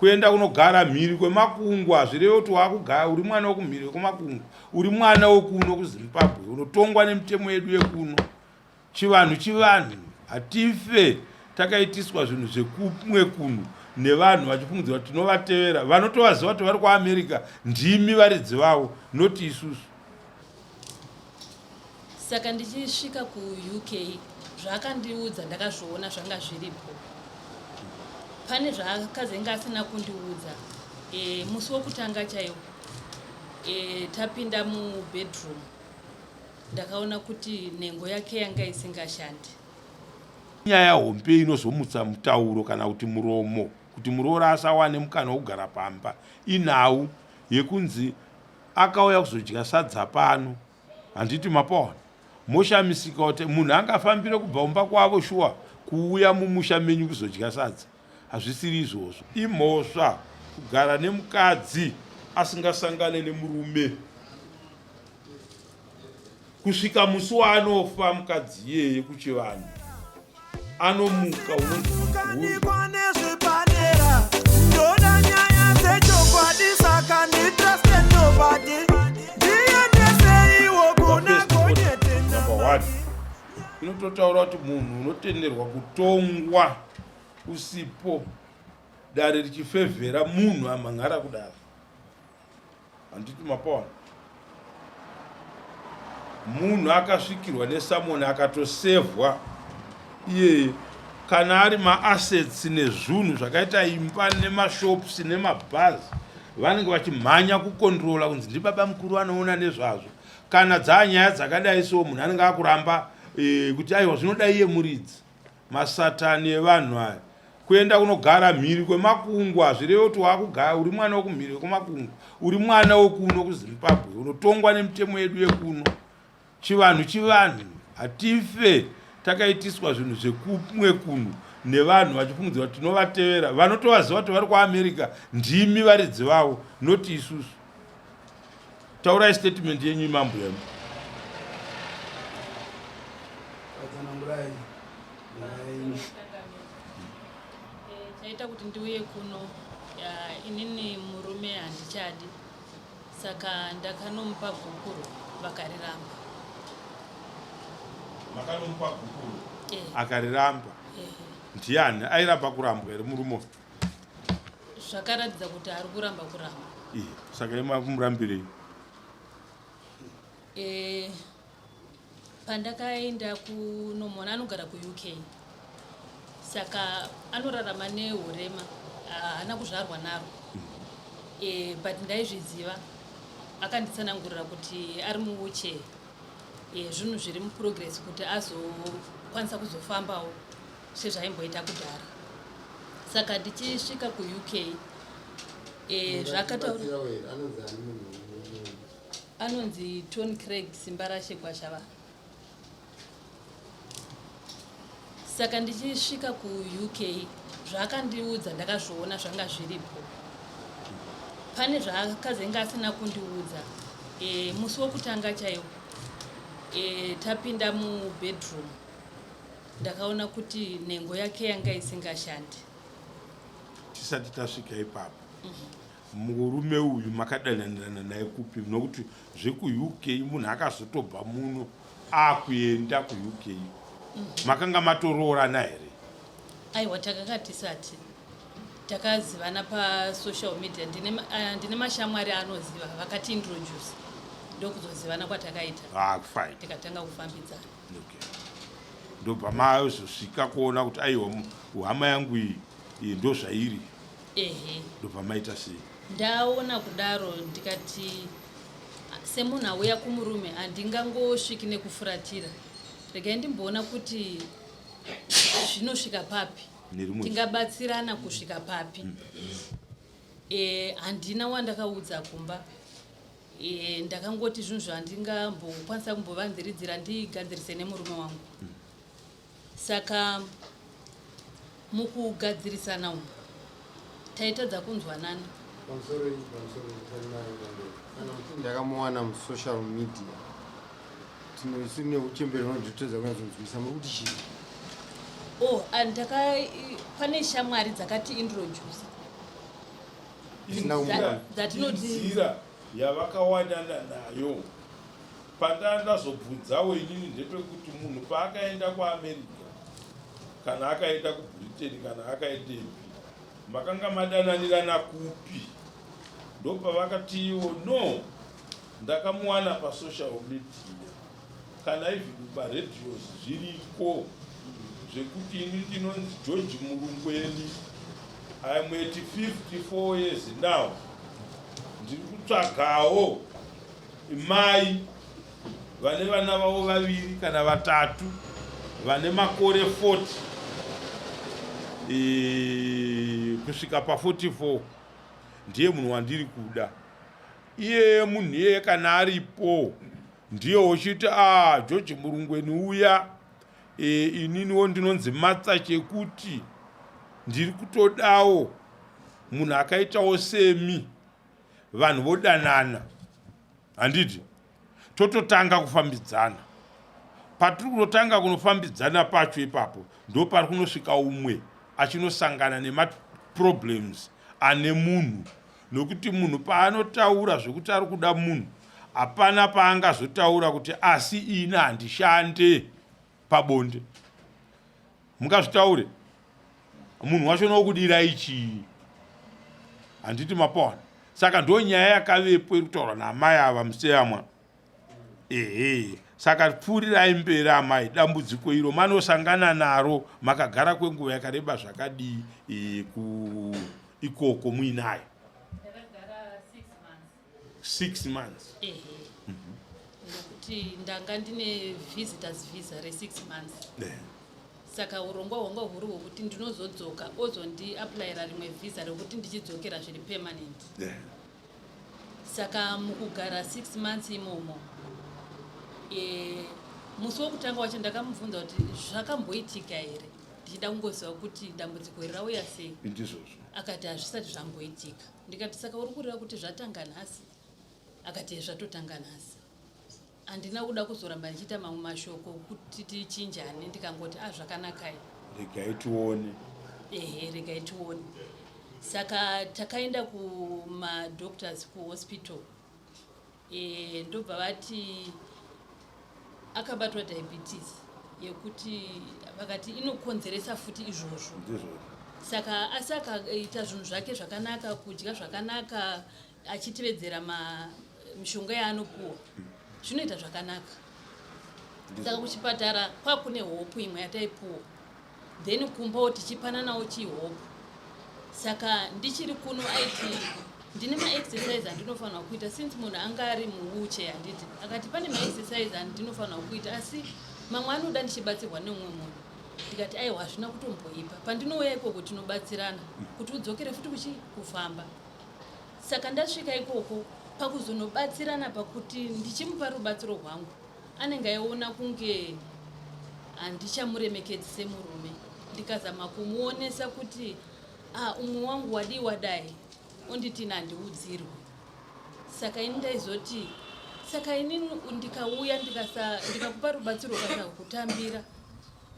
Kuenda kunogara mhiri kwemakungwa hazvirevi kuti wakugara uri mwana wekumhiri kwemakungwa, uri mwana wekuno kuZimbabwe, unotongwa nemitemo yedu yekuno. Chivanhu chivanhu, hatife takaitiswa zvinhu zvekumwe kunhu nevanhu vachifungidzira kuti tinovatevera. Vanotovaziva kuti vari kuAmerica ndimi varidzi vavo, not isusu. Saka ndichisvika kuUK zvaakandiudza ndakazviona zvanga zviripo. Pane zvaakazenge asina kundiudza e, musi wokutanga chaiwo e, tapinda mubedroom ndakaona kuti nhengo yake yanga isingashandi. Nyaya hombe inozomutsa mutauro kana kuti muromo kuti muroora asawane mukana wekugara pamba inhau yekunzi akauya kuzodya sadza pano handiti mapaona moshamisika kuti munhu angafambire kubva kumba kwavo shuwa kuuya mumusha menyu kuzodya sadza hazvisiri izvozvo imhosva kugara nemukadzi asingasangane nemurume kusvika musi waanofa mukadzi iyeye kuchivanhu anomuka unonzi ndoda nyaya dzechokwadi saka nditraste nobody ndiendeseiwo kuna gonyete number one inototaura kuti munhu unotenderwa kutongwa usipo dare richifevhera munhu amhan'ara kudaro Handiti mapaona munhu akasvikirwa nesamoni akatosevhwa iyeye kana ari maassets nezvunhu zvakaita imba nemashops nemabhazi vanenge vachimhanya kukontrola kunzi ndibaba mukuru vanoona nezvazvo kana dzaa nyaya dzakadai so munhu anenge akuramba e, kuti aiwa zvinoda iye muridzi Masatani evanhu aya. Kuenda kunogara mhiri kwemakungwa hazvirevi kuti wakugara uri mwana wekumhiri kwemakungwa, uri mwana wekuno kuZimbabwe, unotongwa nemitemo yedu yekuno. Chivanhu chivanhu, hatife takaitiswa zvinhu zvekumwe kunhu nevanhu vachifungidzira kuti tinovatevera. Vanotovaziva kuti vari kuAmerica ndimi varidzi vavo not isusu. Taurai statement yenyu imambuya. Tsanangurai nyaya yenyu. Chaita kuti ndiuye kuno inini murume handichadi saka ndakanomupa gupuro vakariramba. Makanomupa gupuro eh. Akariramba. Eh. Ndiani airamba kurambwa here murume? Zvakaratidza kuti ari kuramba kuramba. Eh, saka imi makumurambirei? Eh, pandakaenda kunomona anogara kuUK saka anorarama nehurema haana kuzvarwa naro e, but ndaizviziva akanditsanangurira kuti ari muwheelchair e, zvinhu zviri muprogress kuti azokwanisa kuzofambawo sezvaimboita kudhara saka ndichisvika kuUK e, zvakataura anonzi Tony Craig Simbarashe Gwashava saka ndichisvika kuUK zvaakandiudza ndakazviona zvanga zviripo pane zvaakazenge asina kundiudza e, musi wokutanga chaiwo e, tapinda mubedroom ndakaona kuti nhengo yake yanga isingashandi tisati tasvika ipapo murume uyu makadananirana naye kupi nokuti zvekuUK munhu akazotobva muno akuenda kuUK makanga matoroorana here? Aiwa takanga tisati takazivana pasocial media ndine, uh, ndine mashamwari anoziva vakatiintroduce ndokuzozivana kwatakaita ah, fine. Tikatanga kufambidzana okay. Ndobva mazosvika kuona kuti aiwa hama yangu iyi iyi ndozvairi ehe ndobva maita sei ndaona kudaro ndikati semunhu auya kumurume handingangosviki nekufuratira regai ndimboona kuti zvinosvika papi tingabatsirana kusvika papi mm. e, handina wandakaudza kumba e, ndakangoti zvinhu zvandingambokwanisa kumbovanziridzira ndigadzirise nemurume wangu mm. Saka mukugadzirisana umu taitadza kunzwanana. Pamusoro pamusoro kana kuti ndakamuwana musocial media tinoisu neuchembere unototadza kunyatsonzwisa muri kuti chii? Oh, ndaka pane shamwari dzakati introduce. Tisina kumuona. Dzatinoti Inzira yavakawanana nayo. Pandaa ndazobvunzawo inini ndepekuti munhu paakaenda kuAmerica kana akaenda kuBritain kana akaendepi, makanga madananirana kupi? Ndopavakatiwo no, ndakamuwana pasocial media kana even paradios zviriko zvekuti ini ndinonzi George Murungweni, I am at 54 years now, ndiri kutsvagawo mai vane vana vavo vaviri kana vatatu vane makore 40 kusvika pa44, ndiye munhu wandiri kuda. Iyeye munhu iyeye kana aripo ndiye uchiti a ah, George Murungweni uya, ininiwo ndinonzi Matsa chekuti ndiri kutodawo munhu akaitawo semi, vanhu vodanana, handiti tototanga kufambidzana. Patiri kunotanga kunofambidzana pacho ipapo ndo pari kunosvika umwe achinosangana nemaproblems ane munhu, nokuti munhu paanotaura zvekuti ari kuda munhu hapana paangazotaura kuti asi ini handishande pabonde. Mungazvitaure munhu wacho nokudirai chii? Handiti mapaona? Saka ndo nyaya yakavepo iri kutaurwa naamai ava museyamwa. Ehe, saka pfuurirai mberi amai, dambudziko iro manosangana naro makagara kwenguva yakareba zvakadii ku ikoko muinayo? Ndakagara 6 months. 6 months? Ehe, nokuti ndanga ndine visitors visa re6 months. Saka urongwa hwanga huri hwokuti ndinozodzoka ozondiaplayira rimwe visa rekuti ndichidzokera zviri permanent. Saka mukugara 6 months imomo, musi wokutanga wacho ndakamubvunza kuti zvakamboitika here, ndichida kungoziva kuti dambudziko iri rauya sei. Ndizvozvo. Akati hazvisati zvamboitika. Ndikati saka uri kureva kuti zvatanga nhasi? Akati zvatotanga nhasi. Handina kuda kuzoramba ndichiita mamwe mashoko kuti tichinjane, ndikangoti a zvakanakai, regai tione. Ehe, regai tione. Saka takaenda kumadoctors kuhospital, ndobva vati akabatwa diabetes yekuti vakati inokonzeresa futi izvozvo. Ndizvozvo. Saka asi akaita zvinhu zvake zvakanaka, kudya zvakanaka, achitevedzera mishonga yaanopuwa, zvinoita zvakanaka. Saka kuchipatara kwakune hopu imwe yataipuwa, then kumbawo tichipananawo chihopu. Saka ndichiri kuno aiti ndine maexercise andinofanirwa kuita since munhu anga ari muwheelchair, handiti? Akati pane maexercise andinofanirwa kuita asi mamwe anoda ndichibatsirwa neumwe munhu. Ndikati aiwa, hazvina kutomboipa, pandinouya ikoko tinobatsirana kuti udzokere futi kuchi kufamba. Saka ndasvika ikoko pakuzonobatsirana, pakuti ndichimupa rubatsiro rwangu anenge aiona kunge handichamuremekedzi semurume. Ndikazama kumuonesa kuti ah, umwe wangu wadii wadai, onditi ini handiudzirwe. Saka ini ndaizoti saka ini ndikauya ndikakupa rubatsiro ukasaka kutambira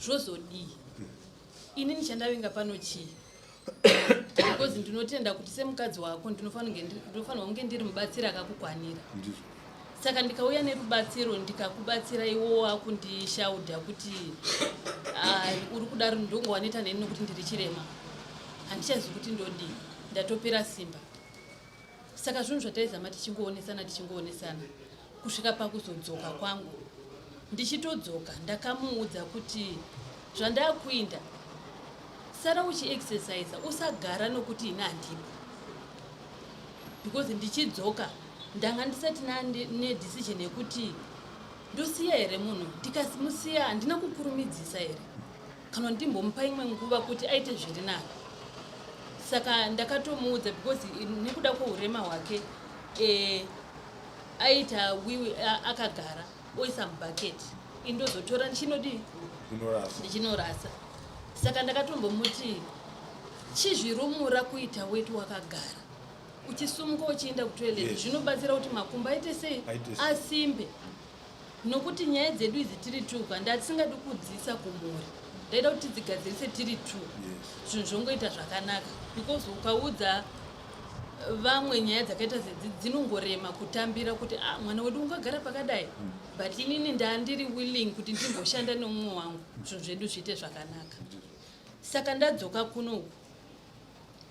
zvozodii? Inini chandavinga pano chii? Because ndinotenda kuti semukadzi wako ndinofanirwa kunge ndiri mubatsiri akakukwanira. Ndizvo. Saka ndikauya nerubatsiro ndikakubatsira, iwo wakundishaudha kuti ah, uri kudaro ndongowaneta neni nokuti ndiri chirema, handichazivi kuti ndodii, ndatopera simba. Saka zvinhu zvataizama tichingoonesana tichingoonesana kusvika pakuzodzoka kwangu. Ndichitodzoka ndakamuudza kuti zvandakuinda, sara uchiexercisa, usagara nokuti ini handipo, because ndichidzoka ndanga ndisati nedecision yekuti ndosiya here munhu, ndikasimusiya handina kukurumidzisa here, kana ndimbomupa imwe nguva kuti aite zviri nani. Saka ndakatomuudza because nekuda kweurema hwake aita wiwi akagara oisa mubhaketi, indozotora ndichinodii? Unorasa. Ndichinorasa. Saka ndakatombomuti chizvirumura kuita weti wakagara uchisumuka uchienda kutoilet. Zvinobatsira kuti makumbo aite sei? Aite sei? Asimbe, nokuti nyaya dzedu idzi tiri two ka, ndatisingadi kudzisa kumhuri, ndaida kuti tidzigadzirise tiri two. Zvinhu zvongoita zvakanaka because ukaudza Vamwe nyaya dzakaita sedzi dzinongorema kutambira kuti ah, mwana wedu ungagara pakadai, but inini ndandiri willing kuti ndimboshanda nemumwe wangu, zvinhu zvedu zviite zvakanaka. Saka ndadzoka kunoku,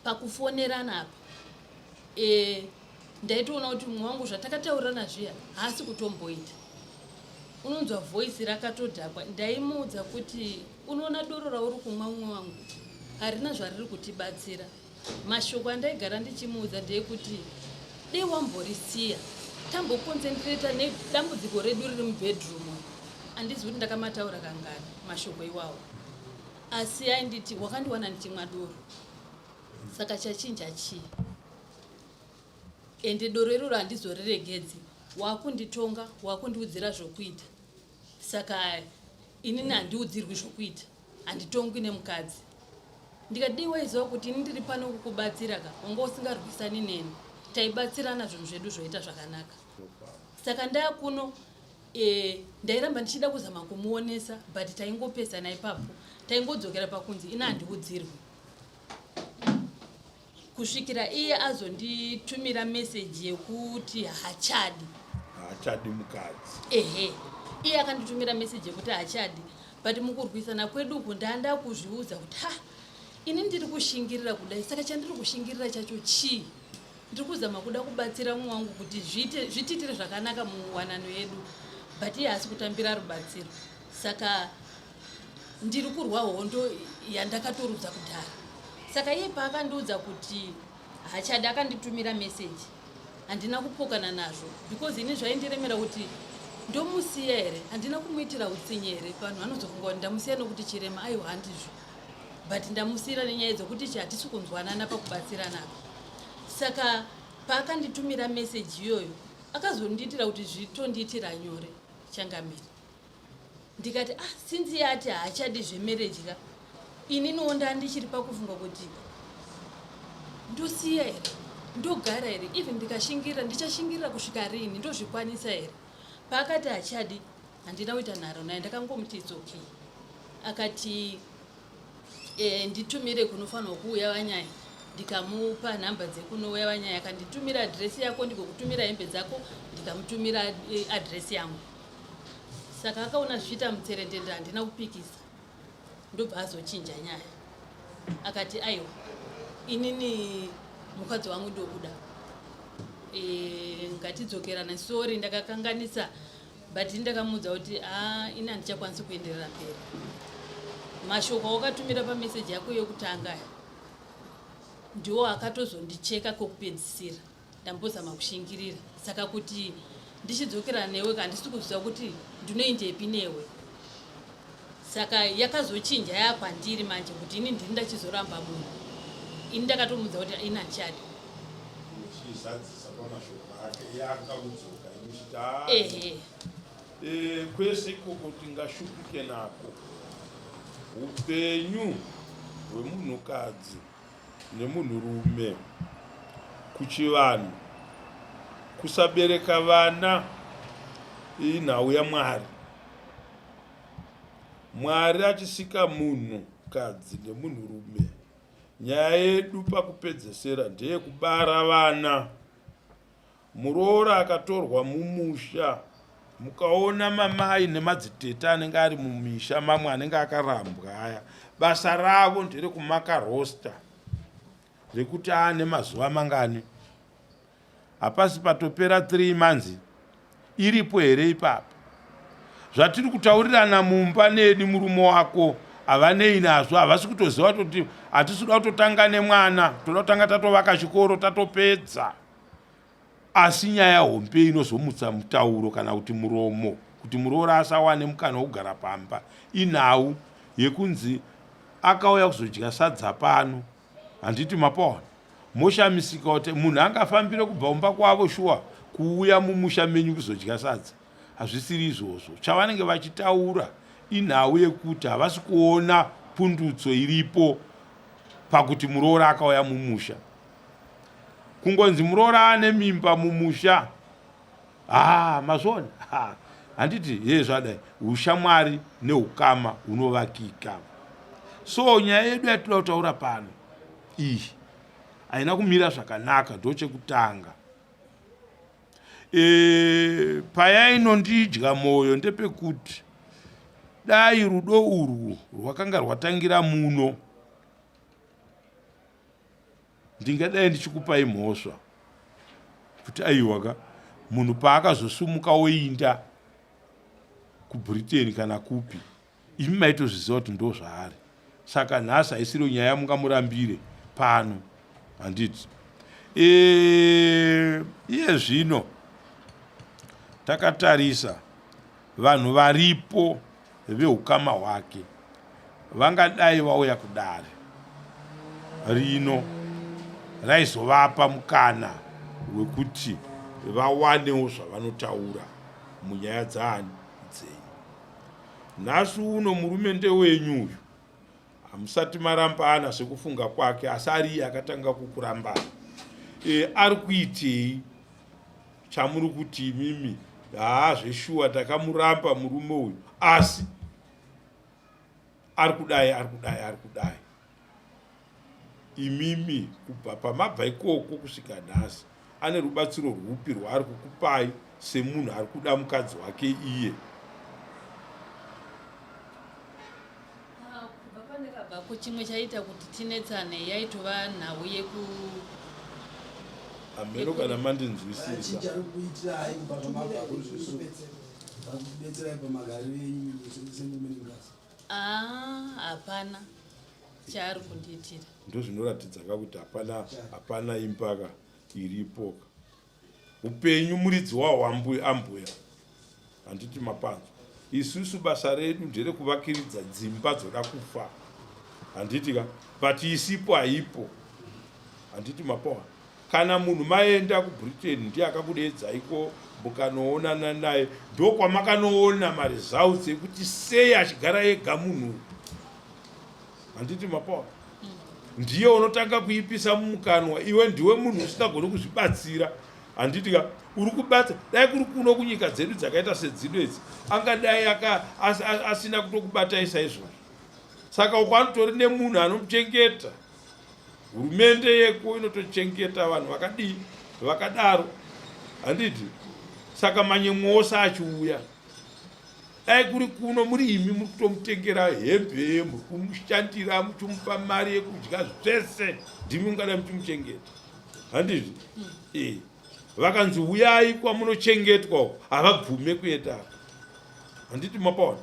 pakufonerana apa ndaitoona kuti mumwe wangu zvatakataurirana zviya haasi kutomboita. Unonzwa voice rakatodhakwa. Ndaimuudza kuti unoona doro rauri kumwa, mumwe wangu, harina zvariri kutibatsira. Mashoko andaigara ndichimuudza ndeyekuti dei wamborisiya, tambokonzentreta nedambudziko redu riri mubedroom. Handizi kuti ndakamataura kangani mashoko iwawo, asi ainditi wakandiwana ndichimwa doro, saka chachinja chii? Ende doro iroro handizoriregedzi, wakunditonga, wakundiudzira zvokuita. Saka inini handiudzirwi zvokuita, handitongwi nemukadzi. Ndikati dei waiziva kuti ini ndiri pano kukubatsira ka, wanga usingarwisani neni, taibatsirana, zvinhu zvedu zvoita zvakanaka. Saka ndakuno ndairamba ndichida kuzama kumuonesa, but taingopesana ipapo, taingodzokera pakunzi ina handiudzirwi, kusvikira iye azonditumira meseji yekuti haachadi. Haachadi mukadzi. Ehe, iye akanditumira meseji yekuti haachadi. But mukurwisana kwedu uku ndanda kuzviudza kuti ha, ini ndiri kushingirira kudai, saka chandiri kushingirira chacho chii? Ndiri kuzama kuda kubatsira mumwe wangu kuti zvitiitire zvakanaka muwanano yedu, but iye haasi kutambira rubatsiro. Saka ndiri kurwa hondo yandakatorudza kudhara. Saka iye paakandiudza kuti hachadi, akanditumira meseji, handina kupokana nazvo because ini zvaindiremera kuti ndomusiya here, handina kumuitira utsinye here? Vanhu vanozofunga kuti ndamusiya nokuti chirema. Aiwa, handizvo, but ndamusiyira nenyaya dzokuti chi hatisi kunzwanana pakubatsirana. Saka paakanditumira meseji iyoyo, akazondiitira kuti zvitondiitira nyore, changamire. Ndikati ah, since yati haachadi zvemarriage ka, ininiwo ndandichiri pakufunga kuti ndosiya here, ndogara here, even ndikashingirira ndichashingirira kusvika rini, ndozvikwanisa here? Paakati hachadi, handina kuita nharo naye, ndakangomuti it's okay. Akati nditumire kunofanirwa kuuya vanyaya. Ndikamupa nhamba dzekunouya vanyaya. Akanditumira adhiresi yako ndigokutumira hembe dzako. Ndikamutumira adhiresi yangu. Saka akaona zvichiita mutserendende, handina kupikisa. Ndobva azochinja nyaya, akati aiwa, inini mukadzi wangu ndokuda, ngatidzokerana, sorry, ndakakanganisa. But ndakamuudza kuti a, ini handichakwanisi kuenderera mberi. Mashoko awakatumira pameseji yako yekutanga ndiwo akatozondicheka kokupedzisira. Ndambozama kushingirira, saka kuti ndichidzokerana newe handisi kuziva kuti ndinoendepi newe. Saka yakazochinja yakwandiri manje kuti ini ndini ndachizoramba munhu. Ini ndakatomudza kuti ini handichadi. Uchizadzisa pamashoko ake yaakakudzoka ichiti ehe. Kwese ikoko tingashupike nako. Upenyu hwemunhukadzi nemunhurume kuchivanhu, kusabereka vana inhau yaMwari. Mwari achisika munhukadzi nemunhurume, nyaya yedu pakupedzesera ndeyekubara vana. Muroora akatorwa mumusha, mukaona mamai nemadzitete anenge ari mumisha mamwe anenge akarambwa aya, basa ravo nderekumaka roster rekuti aane mazuva mangani, hapasi patopera 3 months iripo here ipapo. Zvatiri kutaurirana mumba neni murume wako havanei nazvo, havasi kutoziva kuti hatisi kuda kutotanga nemwana, toda kutanga tatovaka chikoro tatopedza. Asi nyaya hombe inozomutsa mutauro kana kuti muromo kuti muroora asawane mukana wekugara pamba inhau yekunzi akauya kuzodya sadza pano. Handiti mapaona? Moshamisika kuti munhu angafambire kubva kumba kwavo shuwa kuuya mumusha menyu kuzodya sadza? Hazvisiri izvozvo. Chavanenge vachitaura inhau yekuti havasi kuona pundutso iripo pakuti muroora akauya mumusha. Kungonzi muroora ane mimba mumusha, ha, mazviona? Ha, handiti ye zvadai, ushamwari neukama hunovakika. So nyaya yedu yatinoda kutaura pano iyi. Haina kumira zvakanaka ndochekutanga. E, payainondidya mwoyo ndepekuti dai rudo urwu rwakanga rwatangira muno ndingadai ndichikupai mhosva kuti aiwa ka munhu paakazosumuka oinda kubritain kana kupi imi maitozviziva kuti ndo zvaari saka nhasi haisiro nyaya yamungamurambire pano handiti e, iye zvino takatarisa vanhu varipo veukama hwake vangadai vauya kudare rino raizovapa mukana wekuti vawanewo zvavanotaura munyaya dzaani dzenyu. Nhasi uno murume ndewenyu uyu hamusati marambana sekufunga kwake asi ari iye akatanga kukurambana. E, ari kuitei chamuri kuti imimi haa zveshuwa takamuramba murume uyu asi ari kudai ari kudai ari kudai imimi kubva pamabva ikoko kusvika nhasi ane rubatsiro rwupi rwaari kukupai semunhu ari kuda mukadzi wake iye ah, kubva pandakabvako chimwe chaiita kuti tinetsane yaitova nhau yeku hameno kana mandinzwisisa ah, hapana chaari kundiitira ndozvinoratidza ka kuti hapana hapana imbaka iripoka upenyu muridzi wawo ambuya handiti mapanzwa isusu basa redu nderekuvakiridza dzimba dzoda kufa handiti ka but isipo haipo handiti mapoa Kana munhu maenda kuBritain ndiye akakudeedzaiko mukanoonana naye ndokwamakanoona maresults ekuti sei achigara ega munhu handiti mapawa ndiye unotanga kuipisa mumukanwa iwe ndiwe munhu usingagoni kuzvibatsira handiti ka uri kubatsa dai kuri kuno kunyika dzedu dzakaita sedzino idzi angadai asina kutokubatai saizvozvo saka uko anotori nemunhu anomuchengeta Hurumende yeko inotochengeta vanhu vakadii vakadaro handiti? Saka manyemwe ose achiuya dai kuri kuno muri imi muri kutomutengera hembe muri kumushandira muchimupa mari yekudya zvese ndimi mungadai muchimuchengeta handizvi mm. e vakanzi uyai kwamunochengetwa uko havabvume kuendako handiti mapaona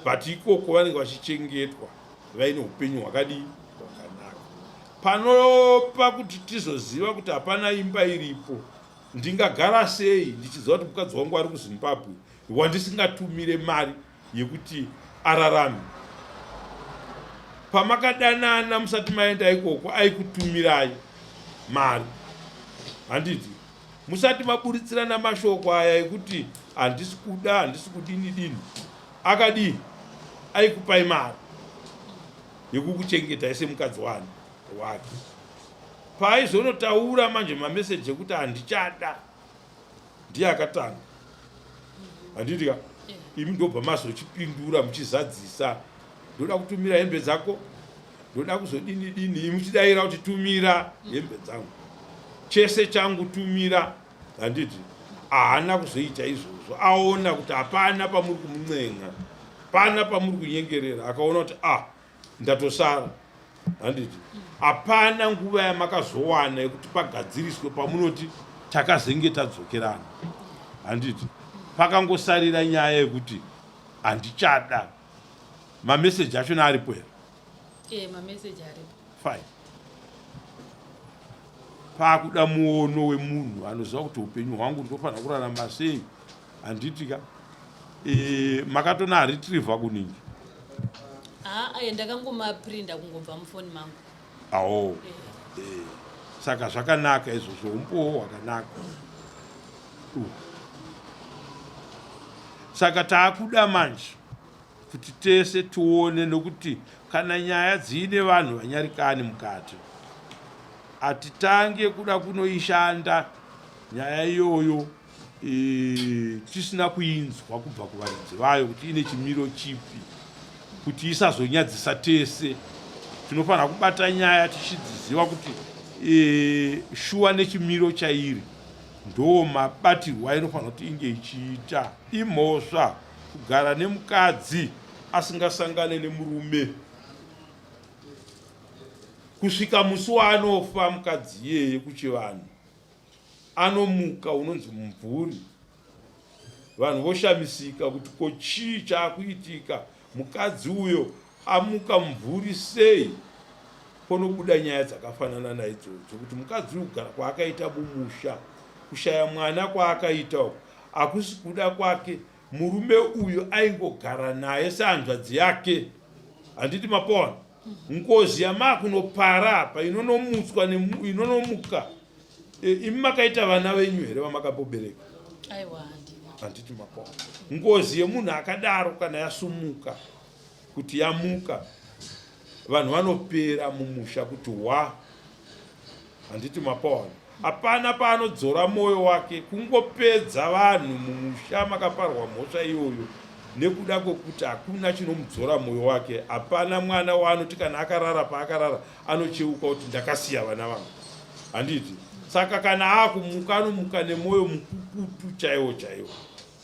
but ikoko vanenge vachichengetwa vaine upenyu hwakadii hwakanaka panopa kuti tizoziva kuti hapana imba iripo ndingagara sei ndichiziva kuti mukadzi wangu ari kuzimbabwe wandisingatumire mari yekuti ararame pamakadanana musati maenda ikoko aikutumirai mari handiti musati maburitsirana mashoko aya ekuti handisi kuda handisi kudini dini akadii aikupai mari yekukuchengetai semukadzi wani wake paaizonotaura manje mameseji ekuti handichada ndiye akatanga handiti ka imi ndobva mazochipindura muchizadzisa ndoda kutumira hembe dzako ndoda kuzodini dini imi muchidaira kuti tumira hembe dzangu chese changu tumira handiti haana kuzoita izvozvo aona kuti hapana pamuri kumuncenga pana pamuri kunyengerera akaona kuti ah ndatosara handiti hapana nguva yamakazowana yekuti pagadziriswe pamunoti takazenge tadzokerana handiti pakangosarira nyaya yekuti handichada mameseji achona aripo here eh, mameseji aripo fine pakuda muono wemunhu anoziva kuti upenyu hwangu ndinofanira kurarama sei handiti ka e, makatona retriever kuningi haa ndakangomaprinda kungobva mufoni mangu awo e. E. saka zvakanaka izvozvo umbowo hwakanaka uh. Saka taakuda manje kuti tese tione nokuti kana nyaya dziine vanhu vanyarikani mukati hatitange kuda kunoishanda nyaya iyoyo e, tisina kuinzwa kubva kuvaridzi vayo kuti ine chimiro chipi kuti isazonyadzisa tese tinofanira kubata nyaya tichidziziva kuti E, shuwa nechimiro chairi ndo mabatirwo ainofanira kuti inge ichiita. Imhosva kugara nemukadzi asingasangane nemurume kusvika musi waanofa mukadzi iyeye. Kuchivanhu anomuka unonzi mumvuri, vanhu voshamisika kuti ko chii chaakuitika, mukadzi uyo amuka mumvuri sei? Ponobuda nyaya dzakafanana naidzodzo kuti mukadzi uyu kugara kwaakaita mumusha, kushaya mwana kwaakaita uku hakusi kuda kwake. Murume uyu aingogara naye sehanzvadzi yake, handiti mapona? Ngozi yamakunopara apa inonomutswa inonomuka. E, imi makaita vana venyu here vamakambobereka? Aiwa, handina. Handiti mapona? Ngozi yemunhu akadaro kana yasumuka kuti yamuka, vanhu vanopera mumusha kuti wa, handiti mapaona? Hapana paanodzora mwoyo wake, kungopedza vanhu mumusha makaparwa mhosva iyoyo, nekuda kwekuti hakuna chinomudzora mwoyo wake. Hapana mwana waanoti kana akarara paakarara anocheuka kuti ndakasiya vana vangu, handiti? Saka kana akumuka anomuka nemwoyo mukukutu chaiwo chaiwo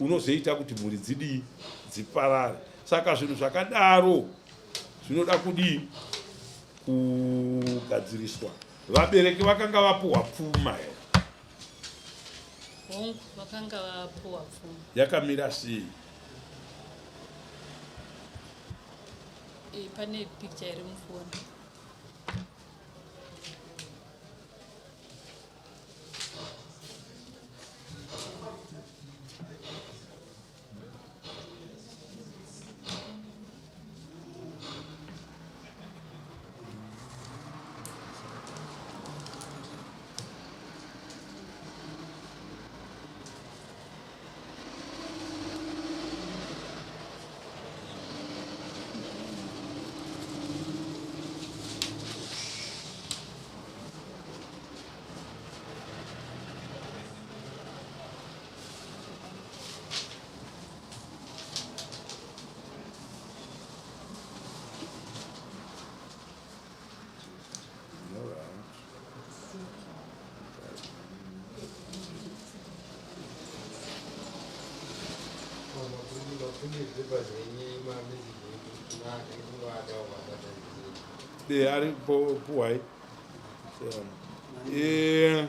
unozoita kuti mhuri dzidii? Dziparare. Saka zvinhu zvakadaro zvinoda kudii? Kugadziriswa. Vabereki vakanga vapuhwa pfuma here? Hongu, vakanga vapuhwa pfuma. Yakamira sei? E, pane picture iri mufoni. E, ari puhwai. E,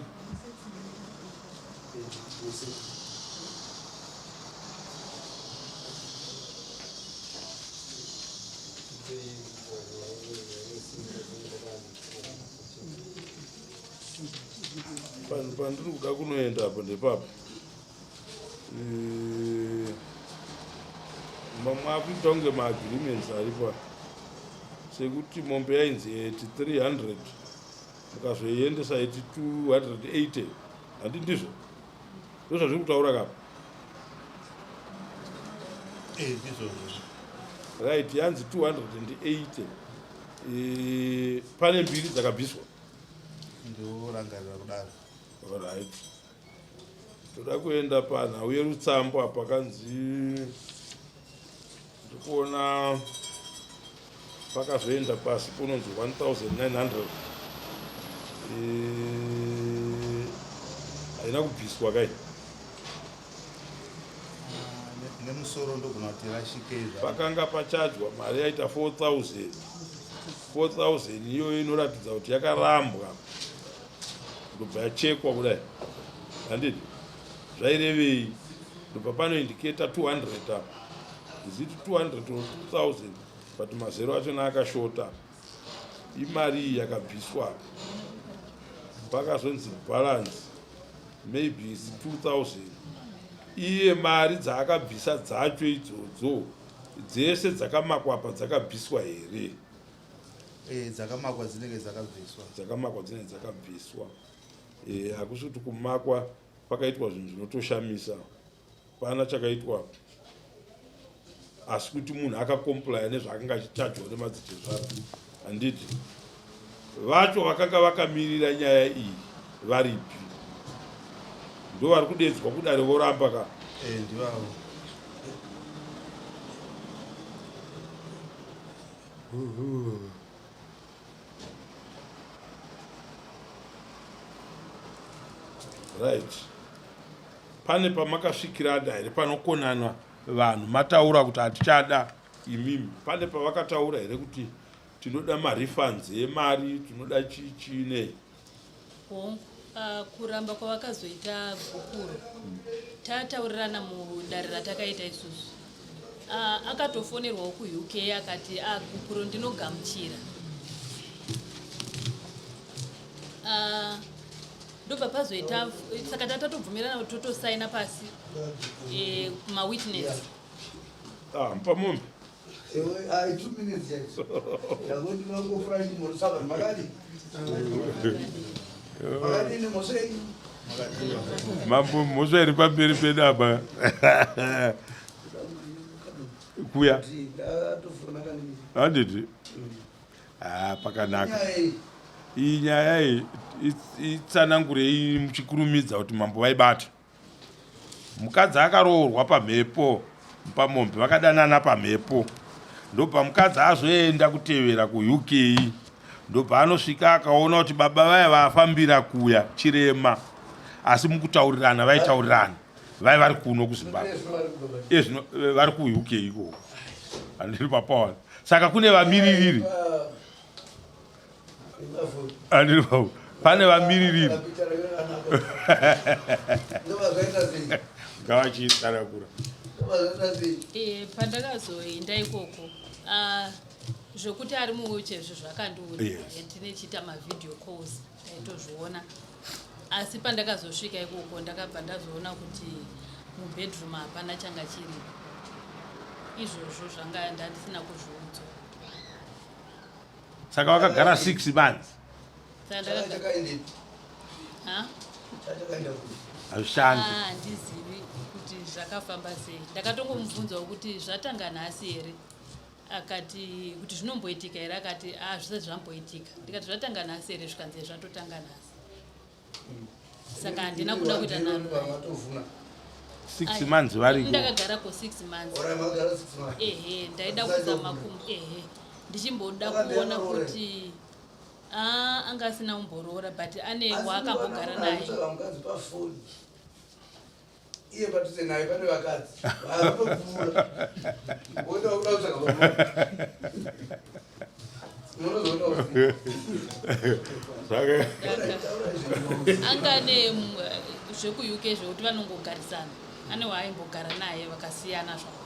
pandiri kuda kunoenda apo ndepapa. Eh, mamwe akuita kunge maagreements aripo sekuti mombe yainzi eti 300 mukazoiendesa eti 280, handi ndizvo? Ndozvazviri kutaura kapa. Eh, ndizvozvo. Right, yanzi 280. Eh, pane mbiri dzakabviswa. Ndorangarira kudaro. Right, toda kuenda panhau yerutsambo apa. Kanzi ndikuona pakazoenda pasi kunonzi 1900. Eh, haina kubviswa kai? Nemusoro ndogona kuti rashikei. Pakanga pachajwa mari yaita 4000. 4000 iyoyo inoratidza kuti yakarambwa, ndobva yachekwa kudai, handiti? Zvairevei? Ndobva panoindicata 200 apa. Is it 200 or 2000? But mazero achona akashota. Imari iyi yakabviswa apa, pakazonzi balance maybe is 2000. Iye mari dzaakabvisa dzacho idzodzo dzese dzakamakwa apa dzakabviswa here? Eh, dzakamakwa dzinenge dzakabviswa. Dzakamakwa dzinenge dzakabviswa. Eh, hakusi kuti kumakwa pakaitwa zvinhu zvinotoshamisa, pana chakaitwa, asi kuti munhu akacomplya nezvaakanga achichajwa nemadzitezvara, handiti? Vacho vakanga vakamirira nyaya iyi varipi? Ndo vari kudedzwa kudare voramba ka? Eh, ndivavo. Right, pane pamakasvikirana here panokonana vanhu mataura kuti hatichada imimi? Pane pavakataura here kuti tinoda marefunds emari, tinoda chii chii nei? Hongu, kuramba kwavakazoita gupuro tataurirana mudare ratakaita isusu, akatofonerwawo kuUK akati, "Gupuro ndinogamuchira." Ndobva pazoita saka tatatobvumirana kuti totosaina pasi, mawitness. Ah, mupamombe. Ai, 2 minutes chaidzo. Ndangoti mangofura ndimorosava makadi. Makadini mosei? Mambo, mhosva iri pamberi pedu apa kuya. Ndatofona kani. Handiti? Ah, pakanaka. Nyaya iyi. Iyi nyaya iyi itsanangurei muchikurumidza kuti mambo vaibata. Mukadzi akaroorwa pamhepo, pamombe vakadanana pamhepo, ndobva mukadzi azoenda kutevera kuUK, ndobva anosvika akaona kuti baba vaya vafambira kuya chirema, asi mukutaurirana vaitaurirana vai vari kuno kuZimbabwe. Iye zvino vari kuUK ikoko, handiri papawana. Saka kune vamiririri, handiri papo, pane vamiririri ngavachitsanangura. Pandakazoenda ikoko, zvokuti ari muwheelchair zvo zvakandiudza. Tinechiita mavideo calls, ndaitozviona, asi pandakazosvika ikoko ndakabva ndazoona kuti mubedroom hapana changa chiripo. Izvozvo zvanga ndandisina kuzviudzwa. Saka vakagara 6 months? Saka ndakagara. Ha? Hazvishandi. Ah, handizivi kuti zvakafamba sei. Ndakatongomubvunzawo kuti zvatanga nhasi here, akati kuti zvinomboitika here, akati a zvisati zvamboitika. Ndikati zvatanga nhasi here, zvikanzi zvatotanga nhasi. Saka handina kuda kuita nharo naye. Matovhuna. 6 Ai, months variko? Ndakagara ko 6 months. Ora magara 6 months. Ehe, ndaida kuzama ehe, ndichimboda kuona kuti anga asina kumboroora, but ane waakambogara naye. Kutsvaga mukadzi pafoni, iye padhuze naye pane vakadzi vaakutopfuura, woda kuda kutsvaga pafoni, unozoona. Saka Anga ane zvekuUK zvekuti vanongogarisana, ane waaimbogara naye, vakasiyana zvavo.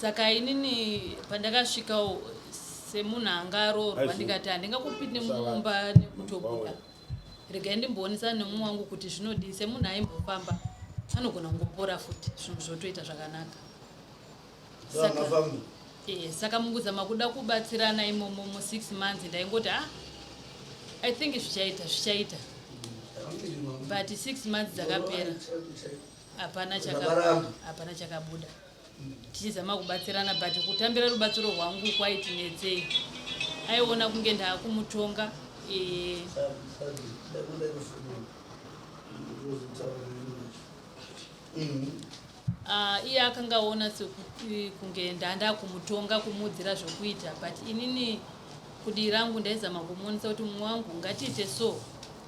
Saka inini pandakasvikawo semunhu anga aroorwa, ndikati handingakupinde mumba nekutobuda, regai ndimboonesana nemumwe wangu kuti zvinodii. Semunhu aimbofamba, anogona kungopora futi, zvinhu zvotoita zvakanaka. Mafambi. Saka mukuzama kuda kubatsirana imomo mu6 months, ndaingoti, ah, I think zvichaita, zvichaita, but 6 months dzakapera, hapana Zvakaramba. Hapana chakabuda. Tichizama kubatsirana, but kutambira rubatsiro rwangu kwaiti netsei, aiona kunge ndaakumutonga. Iye akanga aona sekuti kunge ndanda kumutonga, kumuudzira zvokuita, but inini kudii rangu ndaizama kumuonesa kuti mumwe wangu, ngatiite so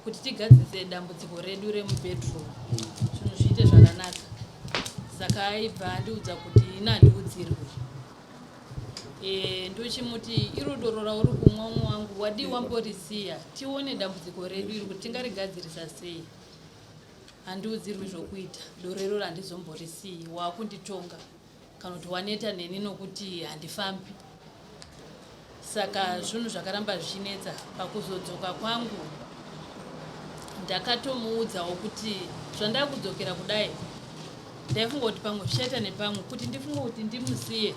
kuti tigadzirise dambudziko redu remubedroom, zvinhu zviite zvakanaka. Saka aibva andiudza kuti ini handiudzirwe. Ndochimuti irudo rauri kumwa, umwe wangu, wadii wamborisiya tione dambudziko redu iri kuti tingarigadzirisa sei? Handiudzirwi zvokuita, doro iroro handizomborisiyi, waakunditonga kana kuti waneta neni nokuti handifambi. Saka zvinhu zvakaramba zvichinetsa. Pakuzodzoka kwangu ndakatomuudzawo kuti zvandakudzokera kudai, ndaifunga kuti pamwe zvichaita nepamwe kuti ndifunge kuti ndimusiye.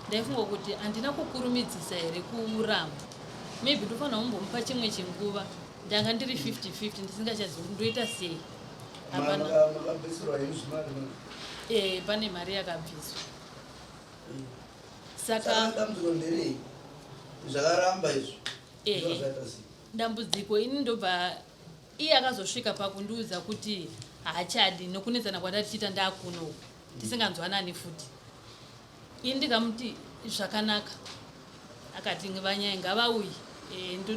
Ndaifunga kuti handina kukurumidzisa here kuramba, maybe ndofanira kumbomupa chimwe chinguva. Ndanga ndiri 50-50, ndisingachazivi kuti ndoita sei. Hapana. Makabvisirwa henyu zvimari? Pane mari yakabviswa, Saka saka dambudziko nderei? Zvakaramba izvo. Ehe. Zvaita sei? Dambudziko ini ndobva iye akazosvika pakundiudza kuti haachadi nokunetsana kwatatichiita ndakuno uku, tisinganzwanani futi. Ini ndikamuti zvakanaka, akati vanyai ngavauye.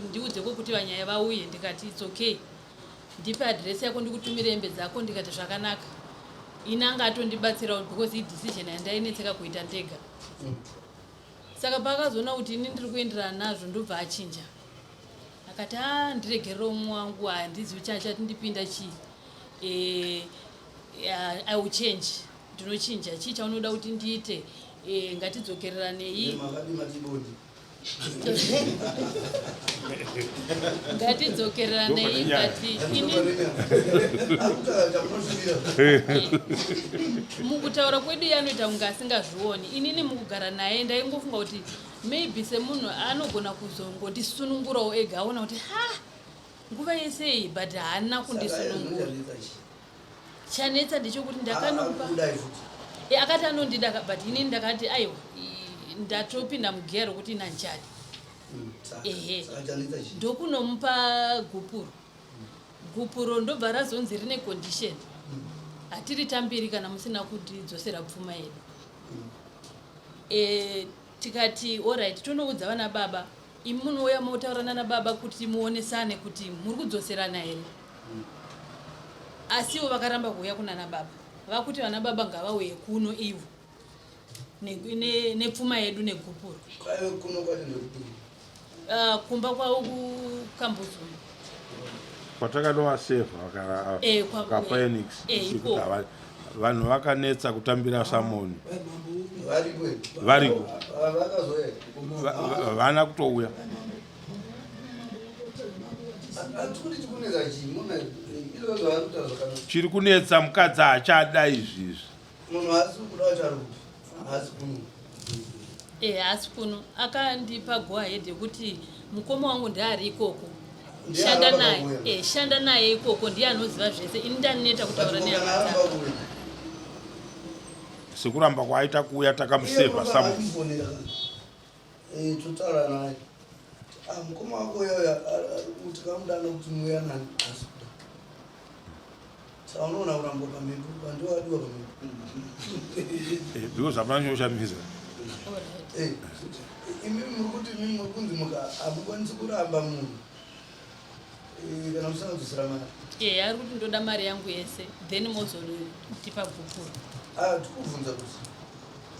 Ndiudze kwokuti vanyai vauye. Ndikati it's okay. Ndipe adress yako ndikutumire hembe dzako. Ndikati zvakanaka. Ini anga atondibatsirawo because idecision yandainetseka kuita ndega. Saka paakazoona kuti ini ndiri kuenderana nazvo, ndobva achinja, akati, "A, ndiregerere umwe wangu, handizivi chachati ndipinda chii. I will change, ndinochinja. Chii chaunoda kuti ndiite? Ngatidzokereranei." Makadi matibodi. Ngatidzokereranei, but ini Akutaura chamunosvira. Mukutaura kwedu iye anoita kunge asingazvioni. Inini mukugara naye ndaingofunga kuti maybe semunhu anogona kuzongondisunungurawo ega, aona kuti ha, nguva yese iyi, but haana kundisunungura. Chanetsa ndechekuti ndakanopa Kudai futi. Akati anondida, but inini ndakati aiwa, ndatopinda mugear rokuti nanjani. Ehe. Saka chanetsa chii? Ndokunomupa gupuro. Gupuro ndobva razonzi rine condition, hatiri tambiri kana musina kutidzosera pfuma yedu. Tikati alright, tonoudza vana baba. Imi munouya motaurana nababa kuti muonesane kuti muri kudzoserana here. Asiwo vakaramba kuuya kunana baba, vakuti vana baba ngavauye kuno ivo nepfuma yedu negupuro. Kwaive kuno kwacho ndekupi? Kumba kwavo kuKambuzuma. Kwatakanovasevha kaPhoenix. Ikoko. Vanhu vakanetsa kutambira samoni. Variko here? Variko. Vakazoya? Vana kutouya. Hatikuti chikunetsa chii muna ilo zvavari kutaura zvakanaka. Chiri kunetsa, mukadzi haachada izvizvi. Munhu haasi kuda wacho ari kupi? Haasi kuno? Haasi kuno. Akandipa go ahead yekuti mukoma wangu ndeari ikoko. Ndiye Shanda aramba naye. kuuya. Shanda naye ikoko, ndiye anoziva zvese. Ini ndaneta kutaura Kana nehama aramba dzake. kuuya. Sekuramba kwaaita kuuya, takamusevha samoni. Amufonera, totaura naye. Ah, mukoma wako uya tikamudana kuti muya nani, asi kuda. Saka unoona kurambwa pamhepo, vandiwadiwa pamhepo. Because hapana chinoshamisa. Alright. Imi muri kuti, imi muri kunzi muka hamukwanisi kuramba munhu kana musina kudzosera mari. Ari kuti ndoda mari yangu yese, then mozotipa gupuro. Ah, tikubvunza kuti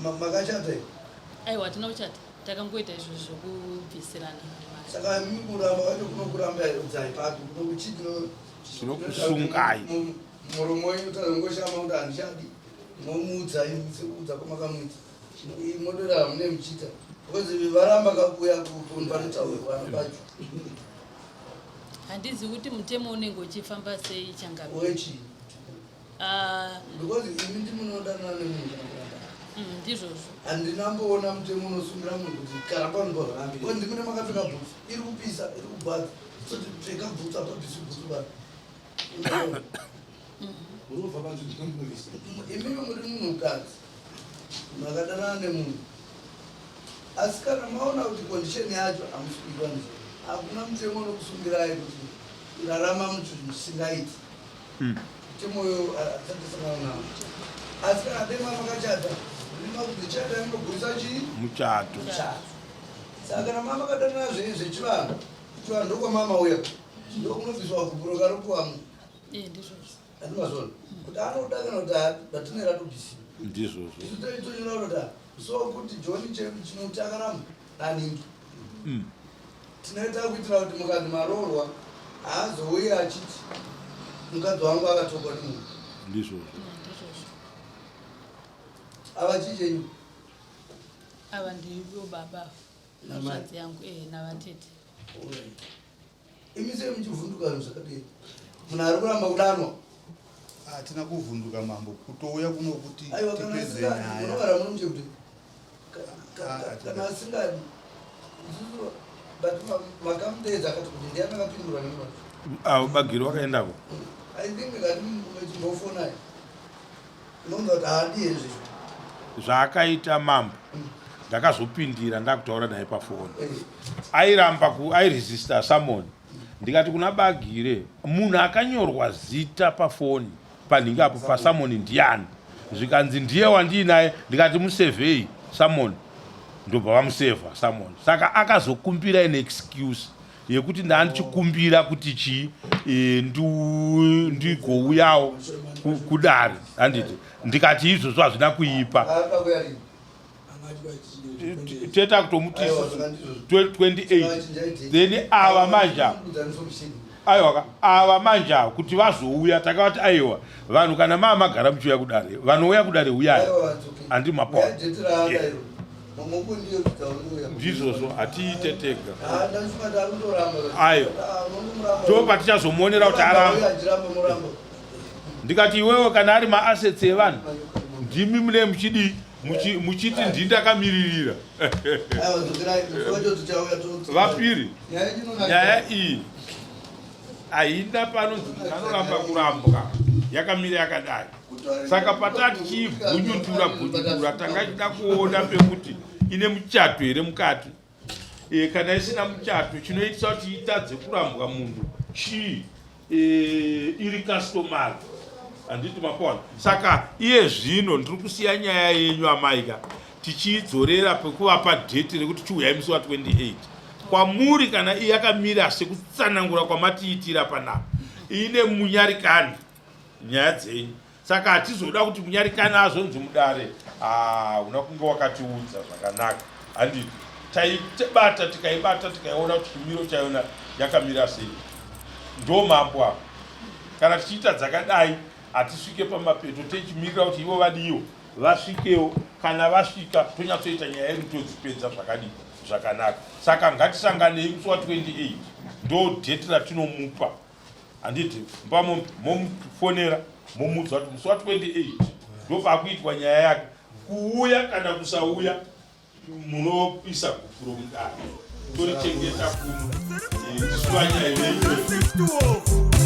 makachata here? Aiwa, hatina kuchata, takangoita izvozvo zvokubvisirana mari. Saka imi kuramba kwacho kunokuramba dzai papi? Kunokuchii? Tinokusungai. Muromo wenyu tazongoshama kuti handichadi, momuudza imi sekuudza kwamakamuita, modora hamune muchiita because varamba kakuuya panotaurwa pacho. Handizivi kuti mutemo unenge uchifamba sei, changapi. Wechii? Ah, because imi ndimunodanana nemunhu kana kuramba. Ndizvozvo. Handinamboona mutemo unosungira munhu kuti karamba unobva, because ndimune makapfeka bhutsu, iri kupisa, iri kugwadza, soti pfeka bhutsu, apabvisi bhutsu ba. Unobva panzvimbo. Imimi muri munhukadzi makadanana nemunhu, asi kana maona kuti condition yacho hamusi kuikwanisa, hakuna mutemo unokusungirai kuti rarama muchinhu chisingaiti. Mutemo uyo hatisati tasangana nawo. Asi kana dema makachata, makudzichata munogurisa chii? Muchato. Muchato. Saka kana mama makadanana zvechivanhu, chivanhu ndokwamama uya, ndokunobviswa gupuro karopuwa. Ndizvozvo. Handimazvona kuti anoda kana kuti haadi, but tine ratobvisiwa. Ndizvozvo. Isu taitonyora kuti so kuti John chinoti akaramba naningi, tinoita kuitira kuti mukadzi maroorwa haazouyi achiti mukadzi wangu akatokwa nemunhu. Ndizvozvo. Ndizvozvo. Ava chii chenyu? Ava ndivo baba. Namai. Hanzvadzi yangu, navatete. Alright. Imi sei muchivhunduka zvinhu zvakadii, munhu ari kuramba kudanwa? Hatina kuvhunduka, mambo. Kutouya kuno kuti Aiwa, kana tipedze asingadi nyaya. munogara muno muchekuti Ah, kana asingadi isusu, but makamudeedza akati kuti ndiani akapindura nemwana? Avo bagiri wakaendako. I think ngati chimbofonai, unonza kuti haadi here zvezvo. Zvaakaita mambo, ndakazopindira ndakutaura naye pafoni. Airamba airesista samoni. Ndikati kuna Bagire, munhu akanyorwa zita pafoni panhingi apo pasamoni ndiani? Zvikanzi ndiye wandiinaye. Ndikati musevhei samoni, ndobva vamusevha samoni. Saka akazokumbira an excuse. yekuti ndandichikumbira kuti chii e, ndigouyawo kudare handiti ndikati izvozvo hazvina kuipa teta kutomuti 28 then ava manje aiwa ava manje ava kuti vazouya takavati aiwa vanhu kana maa magara muchiuya kudare vanouya kudare uyai handi mapoa ndizvozvo hatiite tega ayo ndo patichazomuonera kuti aramba ndikati iwewe kana ari maassets evanhu ndimi mune muchidii muchiti ndini ndakamiririra vapiri nyaya iyi haina panonzi munhu anoramba kurambwa yakamira yakadai saka patati chiibhunyutura bhunyutura tanga chida kuona pekuti ine muchato here mukati e, kana isina muchato chinoitisa kuti itadze kurambwa munhu chii e, iri customary handiti mapona saka iye zvino ndiri kusiya nyaya yenyu amaika tichiidzorera pekuvapa dheti rekuti chiuyai musi wa 28 kwamuri kana iye yakamira sekutsanangura kwamatiitira panapa ine munyarikani nyaya dzenyu saka hatizoda kuti munyarikani azonzi mudare ah, una kunge wakatiudza zvakanaka handiti taibata tikaibata tikaiona kuti chimiro chayona yakamira sei ndo mambo apa kana tichiita dzakadai hatisvike pamapeto techimirira kuti ivo vadiwo vasvikewo kana vasvika tonyatsoita nyaya yedu todzipedza zvakadii zvakanaka saka ngatisanganei musi wa 28 ndo dheti ratinomupa handiti mba momufonera momuudza kuti musi wa 28 ndopaakuitwa nyaya yake kuuya kana kusauya munoisa gupuro mudare torichengeta kuno eh, tisu vanyai venyu.